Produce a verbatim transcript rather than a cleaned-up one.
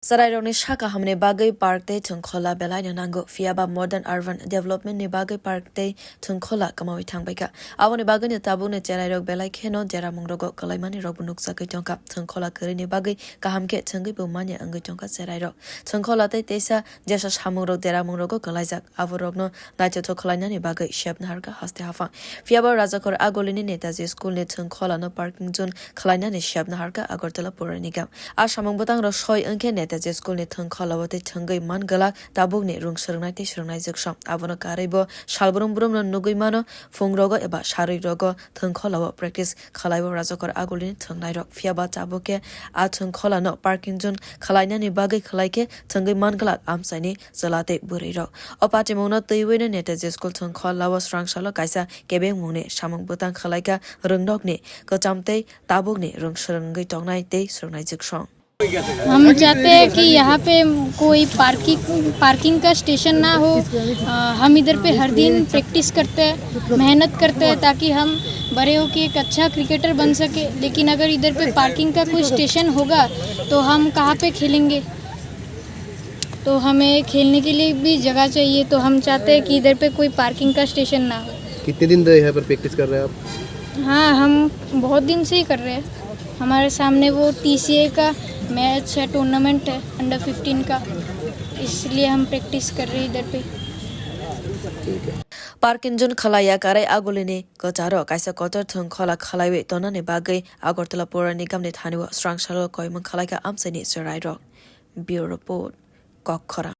Chwrairokni sak kahamni bagwi park tei thwngkhola belaino nango, phiya ba modern urban development ni bagwi park tei thwngkhola kwmawi thangbaikha. Aboni bagwino tabukni chwrairok belai kheno deramungrogo kwlaimanirokbo nukjagwi tongkha. Thwngkhola kwrwini bagwi kaham khe thwngwibo manya wngwi tongkha chwrairok. Thwngkhola tei teisa jesa samungrok deramungrogo kwlaijak, aborokno naithothok khlainani bagwi sep naharkha haste haphang. Phiya ba Rajakhor Agulini Netaji School ni thwngkholano parking zone khlainani sep naharkha Agartala Pura Nigam. A samung bwtangrok soi wngkhe Netaji School ni thwngkholao tei thwngwi man glak tabukni rung swrwngnai tei swrwngnai jwksong. Abono karwibo salbrum brumno nugwi mano, phungrogo eba sarwi rogo thwngkholao practice khlaibo Rajakhor Agulini thwngnairok. Phiya ba tabuk khe a thwngkholano parking zone khlainani bagwi khlai khe thwngwi man glak amchaini chwla tei bwrwirok. O patimungno twiwino Netaji School thwngkholao swrangsalo kaisa kebengmungni samung bwtang khlaikha rwngnokni kwcham tei tabukni rung swrwngwi tongnai tei swrwngnai jwksong. हम चाहते हैं कि यहाँ पे कोई parking parking का स्टेशन ना हो। अ, हम इधर पे हर दिन प्रैक्टिस करते हैं, मेहनत करते हैं, ताकि हम बड़े होके एक अच्छा क्रिकेटर बन सके। लेकिन अगर इधर पे पार्किंग का कोई स्टेशन होगा तो हम कहाँ पे खेलेंगे? तो हमें खेलने के लिए भी जगह चाहिए, तो हम चाहते हैं कि इधर पे कोई पार्किंग का स्टेशन ना हो। कितने दिन से यहाँ पर प्रैक्टिस कर रहे हैं आप? हाँ, हम बहुत दिन से ही कर रहे हैं। हमारे सामने वो टीसीए का मैच है, टूर्नामेंट है अंडर फिफ्टीन का, इसलिए हम प्रैक्टिस कर रहे हैं इधर पे। Parking zone khlaiya karai Agulini kwcharo kaisa kotor thwngkhola khlaiwi tonani bagwi Agartala Pura Nigamni thanio swrangsalo koimung khlaikha amchaini chwrairok. Bureau Report, Kokkhora.